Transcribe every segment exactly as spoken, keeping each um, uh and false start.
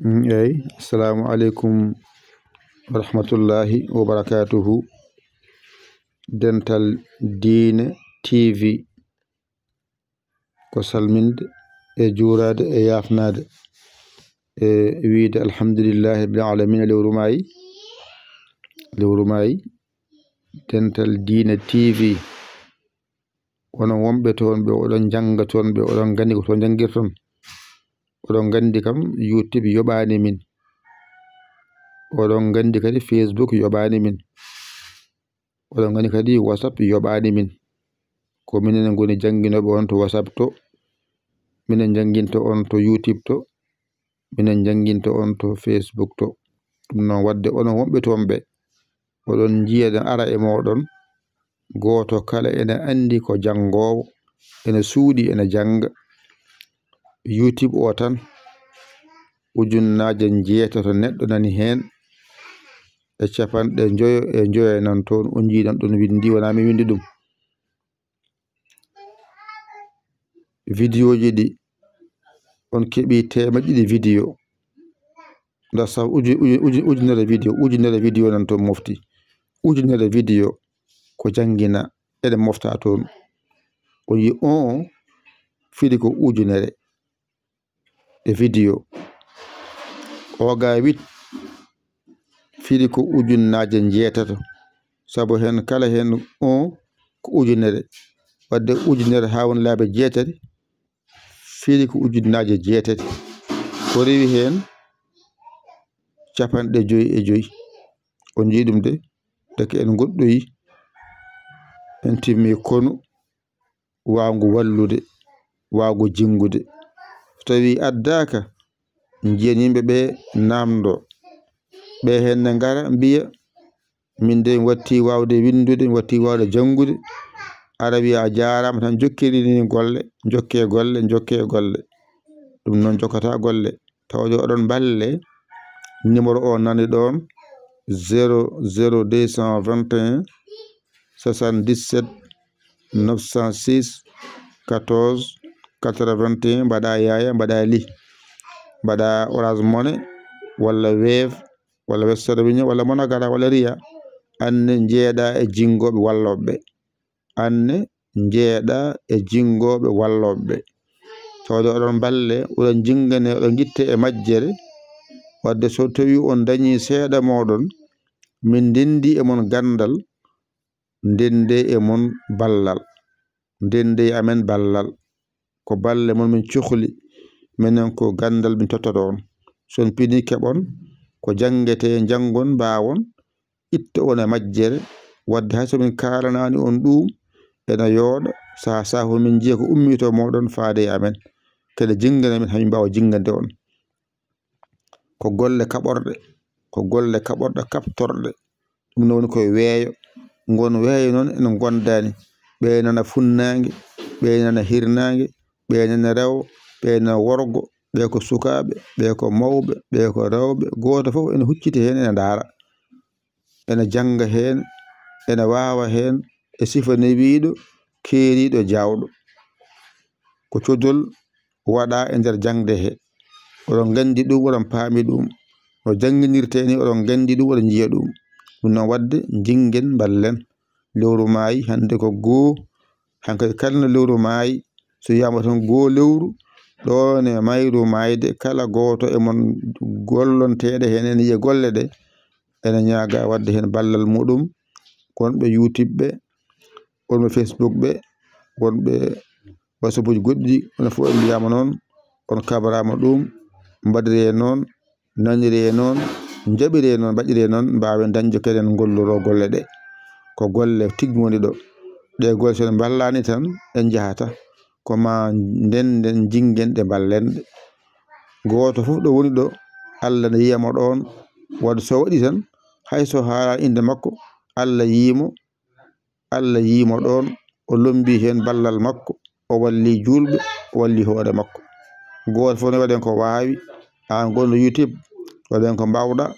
Mm, eyi, assalamu aleykum wa rahmatullahi wa barakatuhu. Dental Diine T V, ko salminde e juuraade e yaafnaade e wiyde alhamdulillahi rabbil alamina. Lewru maayi, lewru maayi, Dental Diine T V. Onon wonɓe toon ɓe, oɗon njannga toon ɓe, oɗon nganndi ko to njanngirton. Oɗon nganndi kam, YouTube yoɓaani min. Oɗon nganndi kadi, Facebook yoɓaani min. Oɗon nganndi kadi, WhatsApp yoɓaani min. Ko minen ngoni jannginooɓe on to WhatsApp to. Minen njannginta on to YouTube to. Minen njannginta on to Facebook to. Ɗum noon, waɗde onon wonɓe toon ɓe, oɗon njiya ene ara e mooɗon. Gooto kala ene anndi ko janngoowo, ene suuɗi, ene jannga. YouTube o tan, ujunnaaje njeetato neɗɗo nani heen e capanɗe njoyo e njoyo nan toon. On njii nan ɗon winndi, wonaa mi winndi ɗum. Vidéoji ɗi, on keɓi teemeɗɗe ɗiɗi vidéo. Nda sa uju-, uju-, uju-, ujunere vidéo, ujunere vidéo nan toon mofti. Ujunere vidéo ko janngina, eɗen mofta toon. On yi on firi ko ujunere e vidéo. Oga huit firi ko ujunnaaje njeetato. Sabu heen kala heen on ko ujunere. Waɗde ujunere haa woni laabi jeetati, firi ko ujunnaaje jeetati. Ko rewi heen capanɗe joyi e joyi. On njii ɗum de, ndeke en ngoɗɗoyi, en timmi konu, waawngu wallude, waawngu jinngude. So tawii addaaka, njiyen yimɓe ɓe naamndoo. Ɓe heen ne ngara mbiya, "Min de mi watti waawde winndude, mi watti waawde janngude." Ara wiya, "A jaaraama tan, jokkiri ni golle, jokkee golle, jokkee golle." Ɗum noon jokkataa golle. Tawde oɗon mballe, numéro o nani ɗoon, zéro zéro deux cent vingt et un, soixante-dix-sept, neuf cent six, quatorze, quatre-vingt-un, mbaɗa yaaya, mbaɗa li, mbaɗa Orange Money, walla Wave, walla Western Union, walla MoneyGram, walla Ria. Aan ne njeeɗa e jinngooɓe wallooɓe. Aan ne njeeɗa e jinngooɓe wallooɓe. Tawde oɗon mballe, oɗon njinnganee, oɗon ngitte e majjere. Waɗde so tawii on dañii seeɗa mooɗon, min ndenndi e mon ganndal, ndenndee e mon ballal. Ndenndee e amen ballal. Ko balle mon min cohli, minen ko ganndal min tottata on. So on pinii keɓon, ko janngetee, njanngon, mbaawon, itta on e majjere. Waɗde hay so min kaalanaani on ɗum, ena yooɗa, sahaa sahaa ko min njiya ko ummii to mooɗon faade e amen. Kadi jinngana min, haa min mbaawa jinngande on. Ko golle kaɓorɗe, ko golle kaɓorɗe, kaɓtorɗe. Ɗum noon woni koye weeyo. Ngon weeyo noon ene ngondaani. Ɓee nana funnaange, ɓee nana hirnaange, ɓee nana rewo, ɓee nana worgo, ɓee ko sukaaɓe, ɓee ko mawɓe, ɓee ko rewɓe. Gooto fof ene hucciti heen, ene ndaara. Ene jannga heen, ene waawa heen, e sifa newiiɗo, keeriiɗo, jaawɗo. Ko codol waɗa e nder jaŋde he. Oɗon nganndi ɗum, oɗon paami ɗum. No jannginirtee ni, oɗon nganndi ɗum, oɗon njiya ɗum. Ɗum noon waɗde, njinngen, mballen. Lewru maayi, hannde ko goo. Hankadi kala no lewru maayi, so wiyaama tan goo lewru, ɗoon e mayru maayde, kala gooto e mon gollonteeɗo heen ene yiya golle ɗe, ene ñaaga waɗde heen ballal muɗum. Wonɓe YouTube ɓe, wonɓe Facebook ɓe, wonɓe WhatsApp uji goɗɗi, onon fof on mbiyaama noon, on kabaraama ɗum, mbaɗiree noon, naniree noon, njaɓiree noon, mbaɗiree noon, mbaawen dañde kadi en ngolloroo golle ɗe. Ko golle tigi ngoni ɗo. Ɗe golle so en mballaani tan, en njahata. Ko ma ndenden, jingen ɗe, mballen ɗe. Gooto fof ɗo woni ɗo, Allah ne yiya mo ɗoon. Waɗde so waɗi tan, hay so haalaani innde makko, Allah yii mo, Allah yii mo ɗoon, o lommbii heen ballal makko, o wallii juulɓe, o wallii hoore makko. Gooto fof ne waɗen ko waawi, aan gonɗo YouTube, waɗen ko mbaawɗa,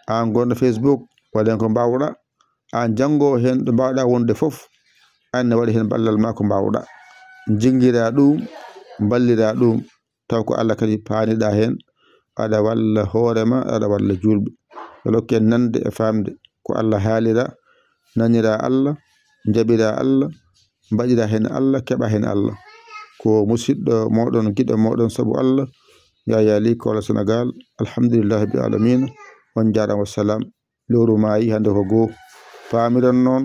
aan gonɗo Facebook, waɗen ko mbaawɗa, aan janngoowo heen ɗo mbaawɗa wonde fof, aan ne waɗi heen ballal maa ko mbaawɗa. Njingiraa ɗum, mballiraa ɗum, taw ko Allah kadi paaniɗaa heen, aɗa walla hoore ma, aɗa walla julɓe. Yo Allah hokku en nande e faamde ko Allah haalira, nanira Allah, njaɓira Allah, mbaɗira heen Allah, keɓa heen Allah. Ko musiɗɗo mooɗon, giɗo mooɗon sabu Allah, Yaya Ly Koola Senegaal. Alhamdulillahi rabbil aalamiina. On njaaraama, wassalam. Lewru maayi, hannde ko goo. Paamiron noon,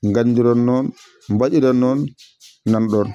nganndiron noon, mbaɗiron noon, nanɗon.